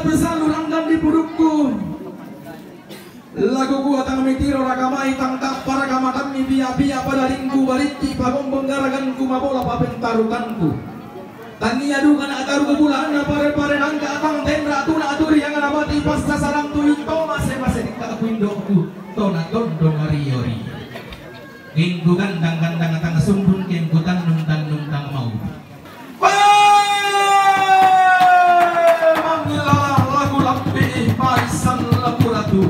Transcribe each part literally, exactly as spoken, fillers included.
Salu langgang di pudukku. Lagu kuatang mitiro rakamai tangkap paraka matammi pia-pia pada lingku baricci pagombong garaganku mabola papentarukanku. Tania duka na taru bulanna pare-pare nangka atang tenra tuna aturi yang nabati passa sarang tu ito mase-mase dikka aku indokku tona tondo mario-rio. Kengku gandang-gandang tang sumbun, kengku tannung-tannung tang mau. Wee! Mangilala lagu lampi paisan labu ratu.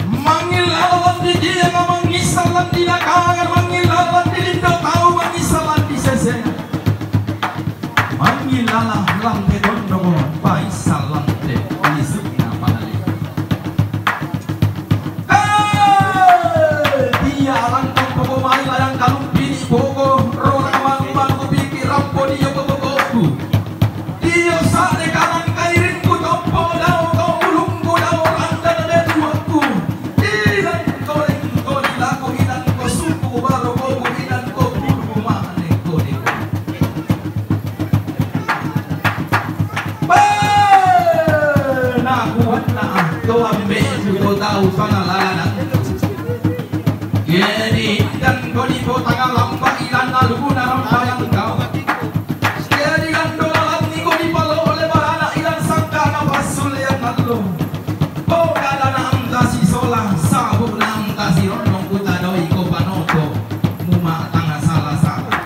Mangilala landi dia, mangisa landi nakanga, mangilala landi lindo tau, mangisa landi sese. Mangilala lante tondongo paisa lante lisukna padali. Eh, dia alangkang poko mai layang kalumpini poko rora mangu-mangu piki rampo dio poko-pokoku. Dio sare kanan kairingku tompo dao to ulungku dao randa na detuaku. Idan ko ringko dilaku idan ko suku baro koku idan ko bulu mane ko deko. Beh, nakuanna to ambe to tau pangalana. Jadi dan koni potanga lamba ilanna luguna rampanan kau. Jadi dan dolanni koni palo oleh barana ilan sangka na pasulian allo. Oh, kada na anta sisola, sabu na anta sironnong kutadoi ko panoto. Muma tanga sala-sala.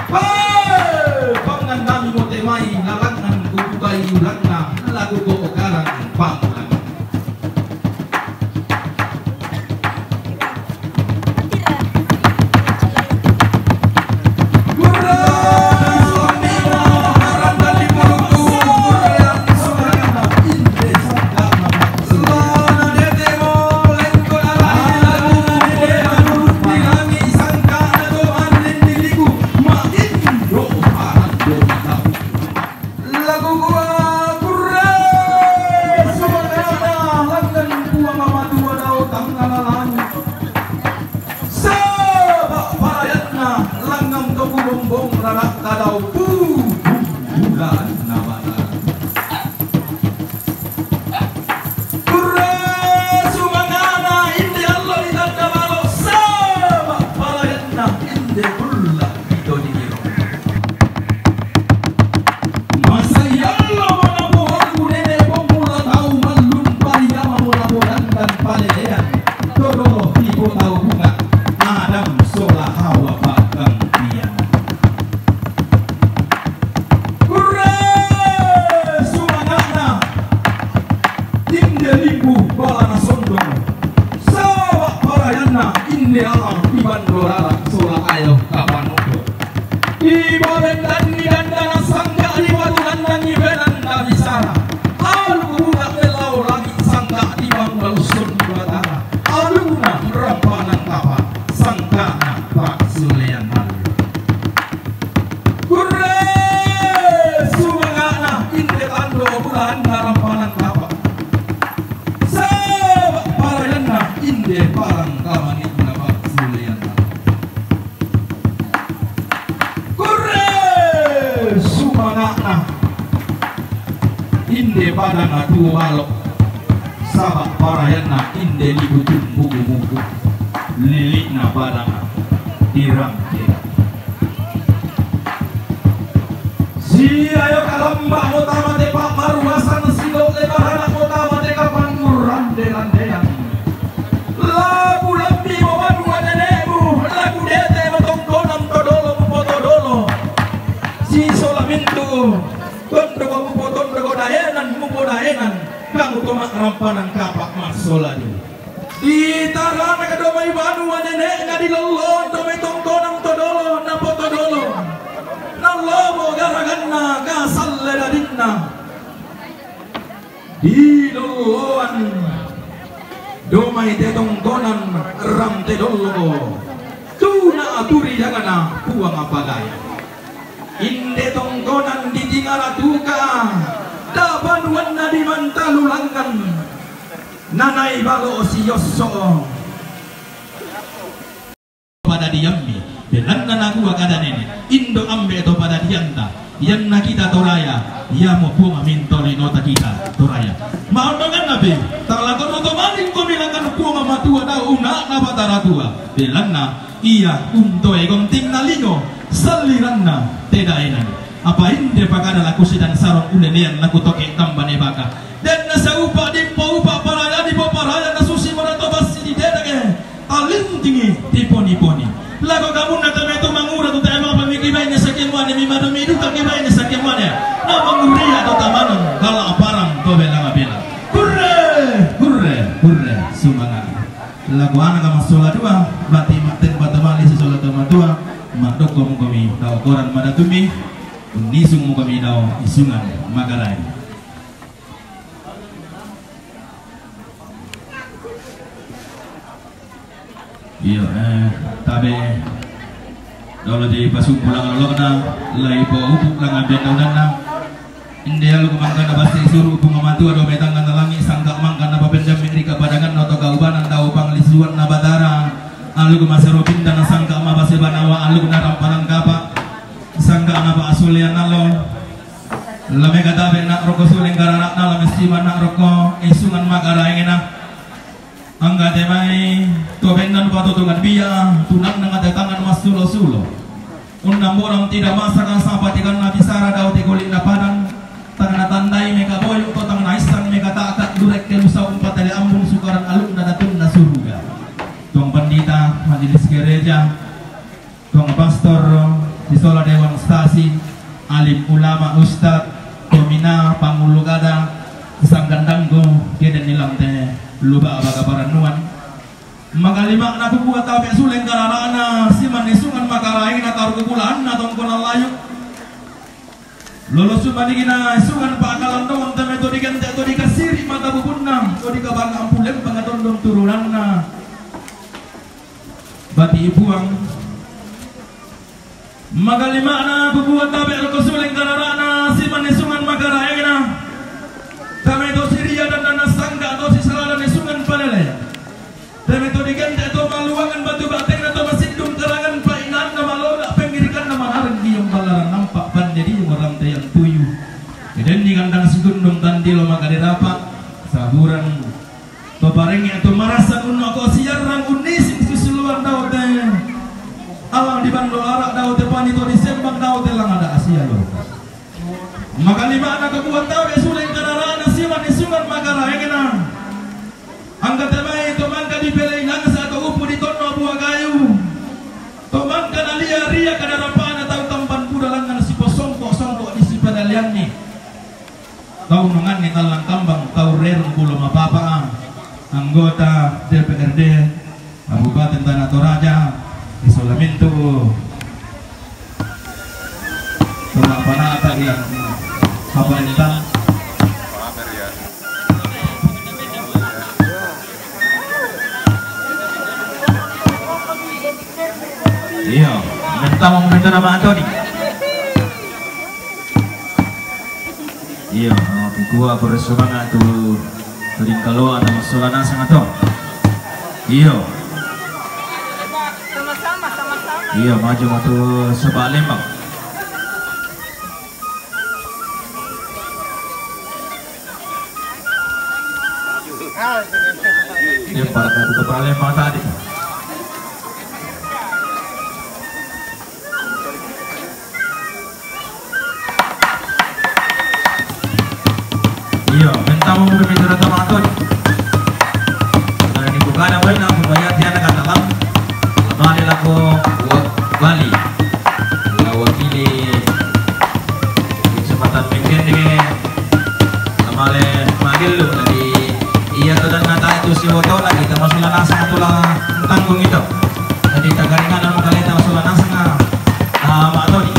Hei! Pangan nami mote mai, lalangan kubukai ulanna, lagu ko okarang pangulang. Lagu kua kurre sumangana langngan Puang Mamatua dao tangngana langit. Saba parayanna langngan to kubombong raratta dao pu bulanna Batara. Kurre sumangana inde allo ditanda balo saba parayanna inde kulla. Masai allo manapoangku nene pong mula tau mallung parijama mula podangkan palelean. Todolo tipo tau bunga Adam sola Hawa paggantian. Kurre sumangana inde limbu balana sondong. Saba parayanna inde alang ibandorara sola ayo kapanoto. Ibabendanni dandana sangka di batu gandang ibenanna bisara. Alu bunga melau langit sangka di bangga lusun batara. Aluna rampanan tapa sangkana paksulean malu. Kurre sumangana inde tando bulanna rampanan tapa. Saba parayanna inde parang kamani na paksulean malu. Kurre sumangana inde padana tuo balo. Saba parayanna inde libutung buku-buku lilikna padana dirangke. Si ayo kalamba mota mate pamaruasan silo lebarana mota mate kapangurande-randean. Labu lambi mo banua nenekmu, labu dete mo tongkonan todolo mupo todolo. Si sola mintu tondoko mupo tondoko daenan mupo daenan, kamu toma rampanan kapak masola di. Di tarana kado mai banua nenekna di lolloan do mai tongkonan todolo napo todolo. Nallobo garaganna kasalle dadinna. Di lolloan do mai te tongkonan rante dollo. Tuna aturi dagana Puang Apagaya. Inde tongkonan di Tingara tuka, da banuanna di Mantalu Langan. Nanai balo si Yosso. Padadiammi, belanna nakua kada nene, indo ambe to padadianta, Iyanna kita Toraya, iyamo Puang minto linota kita Toraya. Maonnonganna be, tang lakono to maling komi langngan Puang Matua dao una'na Batara Tua. Belanna iya untoe gontingna lino, salliranna te daenan. Apa inde pakada laku sidang sarong ulenean laku toke tambane baka. Denna saupa dipoupa paraya dipoparaya nasusi mona to bassi didedake. Alintingi tiponi-poni. Lako kamunna tame tu mangura tu tema pamiki baine sake muane mi madu midu kaki baine sake muane. Na manguria to tamanang kala aparang to bela mabela. Kurre, kurre, kurre, sumanga. Lako ana kama sola dua, bati maten batamali si sola tama dua, madokko mukomi dao koran madatumi, unisung mukomi dao isungan magarai. Iyo, eh, tabe. Dolo di pasumpulang lolokna, lai po upuk langan benda unanna. Inde alu mangkana basi suru bunga matua do metangkan langi sangka mangkana papenjam mendika padangan noto kaubanan dau panglisuan na batara. Alu masero pindan sangka mabase banawa alu na rampanan kapa. Sangka na pa asulian nalo. Lame katabe nak roko suleng kararak na lame sima nak roko isungan makaraengena. Angga te mai to bennan patotongan bia, tunang nang ate tangan massulo-sulo. Unnang borang tidak masak asa patikan na bisara dau te golik na padang. Tangna tandai meka boyuk to tangna issang meka takat durek ke lusa umpat tele ambung sukaran aluk na datun na suruga. Tuang pandita majelis gereja. Tuang pastor, sisola dewan stasi, alim ulama ustad, tomina pangulu kada, sangkan danggo, keden nilam te luba baga paranuan. Makalima na kukuat tabe suleng kararana, siman isungan makaraina taru kubulan na tongkon layu. Lolo sumaningina isungan pakalandongan tame to digente to dikasiri mata bubunna, to dikabanga ampulem pangatondon turunanna. Bati ipuang. Magalimana bubuat tabe roko suleng kararana siman isungan makaraena. Tame to siria dan dana sangga to sisaladan isungan palele. Tame to digente to maluangan batu batena to masindung karangan painanna malola pengirikanna manareng diong balaran nampak pande diong orang tayang tuyu. Kedenni kandang sigundung tandilo makadirapa saburan. Paparengngi tu marasa unno ko siarrang unnising sisiluan daute. Alang di bando arak daute pani to disembang daute lang ada asia lo. Makalimana kebuat tabe suleng kararana siman isungan makaraengna. Angka temai to mangka dipelei nangsa to upu di tonno buah kayu. To mangka nalia ria kadarapana tau tampan buda langan siposongko-songko di sipadalianni. Tau nunganni tallang kambang tau rerung pulo mapapa, anggota D P R D Kabupaten Tanah Toraja, isola mintu. Tuna panata yang apa entah. Iya, minta mau minta nama Antoni. Iyo, oh, kikua aku rasa banget tu. Ringkaloa nama sola nasang atau. Iyo. Sama-sama, sama-sama. Iyo, maju matu sebab lembang. Dia pada satu kepala lembang tadi. Iyo, mentamu mungkin bicara sama Anton. Nah, ini bukan apa ini, aku bayar dia nak kata lam. Balik aku buat Bali. Lawakili kesempatan weekend ini. Amale magellu nabi iya to dan nata itu si woto lagi ta masula nasang tula tanggung itu. Jadi tagaringan anu kaleta masula nasang ah matoni.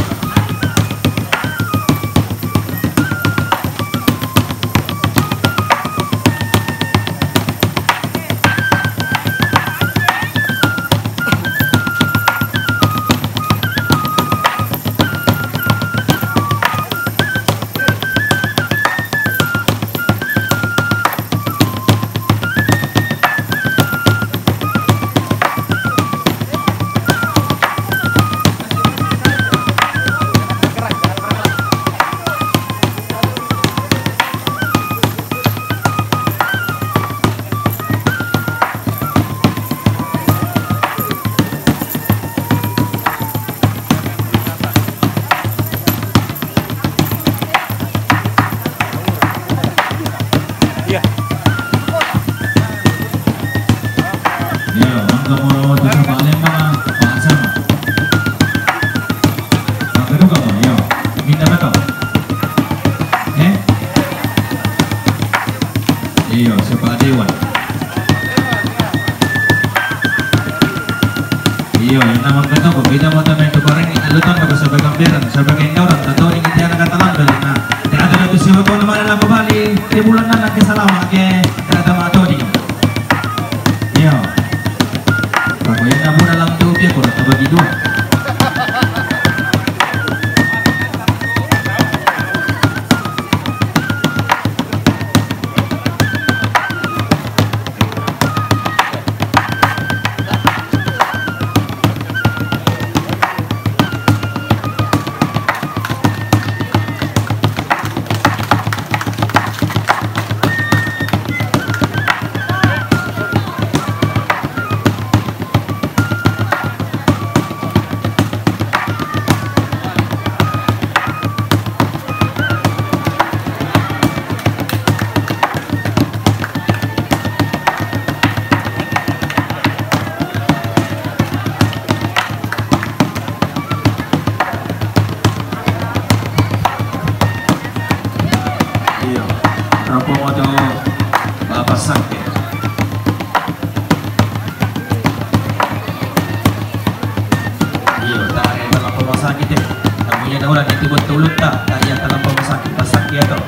Dapat tau? Eh? Iyo, siapa Dewan? Iyo, yang nama kata ko, bida mo tamen tu barang ni alutan ko sebagai gambaran, sebagai orang, tahu ni kita anak kata lambil. Nah, tidak ada tu siapa ko nama dalam kembali, di bulan nan ke salama ke, tidak ada ma tahu di. Iyo. Pokoknya kamu dalam tu dia ko, tak bagi dua. Iyo, ropo mo tu Bapak Sakit. Iyo, tarik dalam rumah sakit eh. Kamu ya daulah itu betul tak? Tarik dalam rumah sakit, Pak Sakit atau?